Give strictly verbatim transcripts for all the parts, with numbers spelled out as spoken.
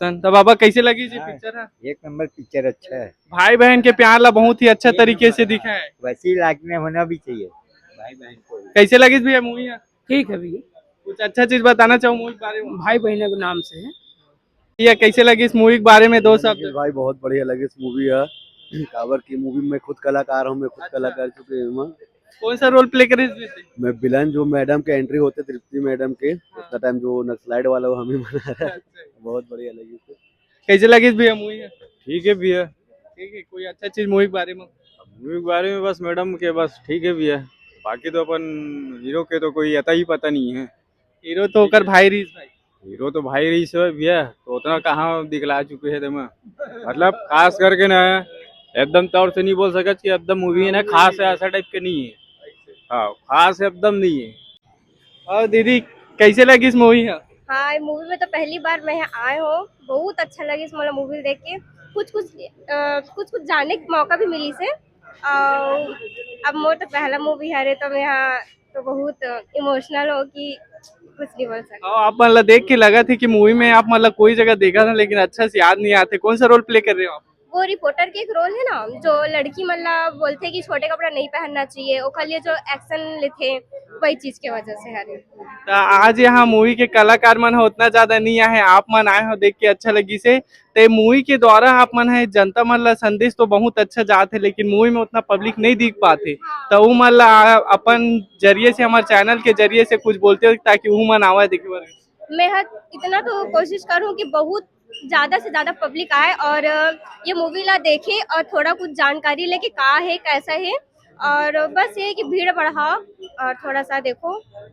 तो बाबा, कैसे लगी जी हाँ, पिक्चर है? एक नंबर पिक्चर अच्छा है। भाई बहन के प्यार ला बहुत ही अच्छा तरीके से दिखा है। वैसे ही लागने होना भी चाहिए भाई बहन को। कैसे लगी भैया मूवी है? ठीक है भैया। कुछ अच्छा चीज बताना चाहो मूवी के बारे में? भाई बहन के नाम से है। भैया, कैसे लगी इस मूवी के बारे में दो शब्द? भाई, बहुत बढ़िया लगी इस मूवी है। काबर की मूवी में खुद कलाकार हूँ, मैं खुद अच्छा। कलाकार चुके हैं मैं। कौन सा रोल प्ले करे इसमें से? मैं विलन, जो मैडम के एंट्री होते तृप्ति मैडम के, हाँ। उतना टाइम जो नक्सलाइट वाला वो हमें बना रहा है। अच्छा। बहुत बढ़िया लगी। कैसे लगी भैया मूवी है? ठीक है भैया। ठीक है, कोई अच्छा चीज मूवी के बारे में? मूवी के बारे में बस मैडम के बस ठीक है भैया, बाकी तो अपन हीरो के तो कोई अता ही पता नहीं है। हीरो तो ओकर भाई रहीस भाई। हीरो तो भाई रहीस है भैया, तो उतना कहाँ दिखला चुके हैं तेमा। मतलब खास करके ना एकदम तौर से नहीं बोल सकत कि एकदम मूवी है ना खास है, ऐसा टाइप के नहीं है। हाँ, खास एकदम नहीं है। और दीदी, कैसे लगी इस मूवी है? हाँ, मूवी में तो पहली बार मैं आए हूँ, बहुत अच्छा लगी इस मोला मूवी देख के। कुछ कुछ अ, कुछ कुछ जाने के मौका भी मिली से। और अब मोर तो पहला मूवी हरे, तो मैं यहाँ तो बहुत इमोशनल हो कि कुछ नहीं बोल सकती। और आप मतलब देख के लगा थे कि मूवी में आप मतलब कोई जगह देखा था, लेकिन अच्छा से याद नहीं आते। कौन सा रोल प्ले कर रहे हो आप? वो रिपोर्टर के एक रोल है ना, जो लड़की मन ला बोलते कि छोटे कपड़ा नहीं पहनना चाहिए, ओकर लिए जो एक्शन लेते, वही चीज के वजह से हरे। तो आज यहाँ मूवी के कलाकार मन हो उतना ज्यादा नहीं आए, आप मन आए हो, देख के अच्छा लगी से। ते मूवी के द्वारा आप मन है जनता मन ला संदेश तो बहुत अच्छा जात है, लेकिन मूवी में उतना पब्लिक नहीं दिख पाते, तो वो मन ला अपन जरिए से, हमारे चैनल के जरिए से कुछ बोलते हो ताकि वो मन आवा देखे बर। मैं हर इतना तो कोशिश करूँ कि बहुत ज्यादा से ज्यादा पब्लिक आए और ये मूवी ला देखे और थोड़ा कुछ जानकारी लेके का है, कैसा है, और बस ये कि भीड़ बढ़ाओ और थोड़ा सा देखो।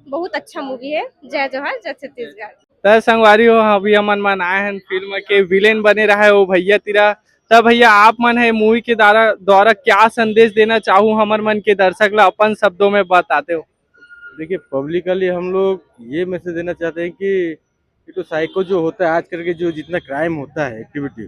बहुत अच्छा मूवी है। जय जोहार, जय छत्तीसगढ़। त संगवारी हो, अभी हमन मन आए हैं फिल्म के विलेन बने रहा है वो भैया तिरा। त भैया, आप मन है मूवी के द्वारा द्वारा क्या संदेश देना चाहू हमर मन के दर्शक ला, अपन शब्दों में बताते हो? देखिए, पब्लिकली हम लोग ये मैसेज देना चाहते हैं कि ये तो साइको जो होता है आजकल के, जो जितना क्राइम होता है, एक्टिविटी,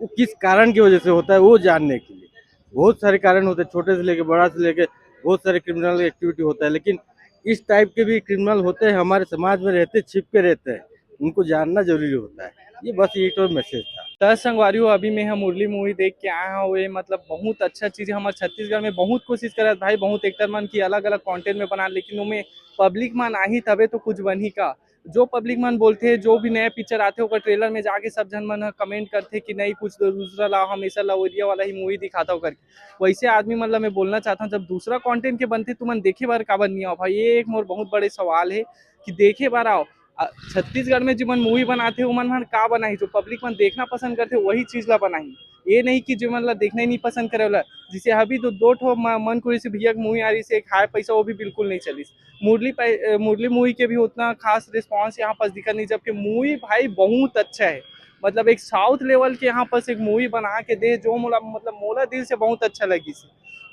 वो किस कारण की वजह से होता है, वो जानने के लिए। बहुत सारे कारण होते हैं, छोटे से लेके बड़ा से लेके बहुत सारे क्रिमिनल एक्टिविटी होता है, लेकिन इस टाइप के भी क्रिमिनल होते हैं, हमारे समाज में रहते, छिप के रहते हैं, उनको जानना जरूरी होता है। ये बस, ये तो मैसेज था। त संगवारी हो, अभी मैं हम मुरली मूवी देख के आए हूँ। ये मतलब बहुत अच्छा चीज है। हमारे छत्तीसगढ़ में बहुत कोशिश करत भाई, बहुत एक्टर मन की अलग अलग कंटेंट में बना, लेकिन उनमें पब्लिक मन आही तबे तो कुछ बनही का। जो पब्लिक मन बोलथे, जो भी नया पिक्चर आथे, ओकर ट्रेलर में जाके सब झन मन ह कमेंट करथे कि नहीं, कुछ तो दूसरा लाओ, हमेशा लवरिया वाला ही मूवी दिखाता हो करके। वैसे आदमी मन ला मैं बोलना चाहता हूँ, जब दूसरा कंटेंट के बनथे, तुमन देखे बर काबर नहीं आओ भाई? ये एक मोर बहुत बड़े सवाल है कि देखे बर आओ। अ, छत्तीसगढ़ में जिमन मूवी बनाथे, उमन मन का बनाही? जो पब्लिक मन देखना पसंद करथे, वही चीज ला बनाही। ये नहीं कि जो मन ला देखना ही नहीं पसंद करे वाला। जैसे अभी तो दो ठो म-, मन कुरैशी भैया के मूवी आ रही से, एक हाय पैसा, वो भी बिल्कुल नहीं चलिस। मुरली पै-, अ, मुरली मूवी के भी उतना खास रिस्पॉन्स यहाँ पास दिखा नहीं, जबकि मूवी भाई बहुत अच्छा है। मतलब एक साउथ लेवल के यहाँ पास एक मूवी बना के दे, जो मोला, मतलब मोला दिल से बहुत अच्छा लगिस।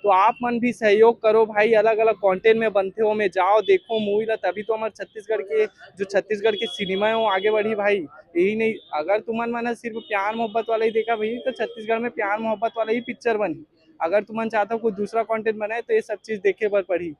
तो आप मन भी सहयोग करो भाई, अलग अलग कंटेंट में बनथे हो, में जाओ, देखो मूवी ला, तभी तो हमारे छत्तीसगढ़ के, जो छत्तीसगढ़ के सिनेमा है, वो आगे बढ़ी भाई। यही नहीं, अगर तुमन मन ह सिर्फ प्यार मोहब्बत वाला ही देखा भाई, तो छत्तीसगढ़ में प्यार मोहब्बत वाला ही पिक्चर बनी। अगर तुमन चाहता हो कोई दूसरा कंटेंट बनाए, तो ये सब चीज देखे बर पड़ी।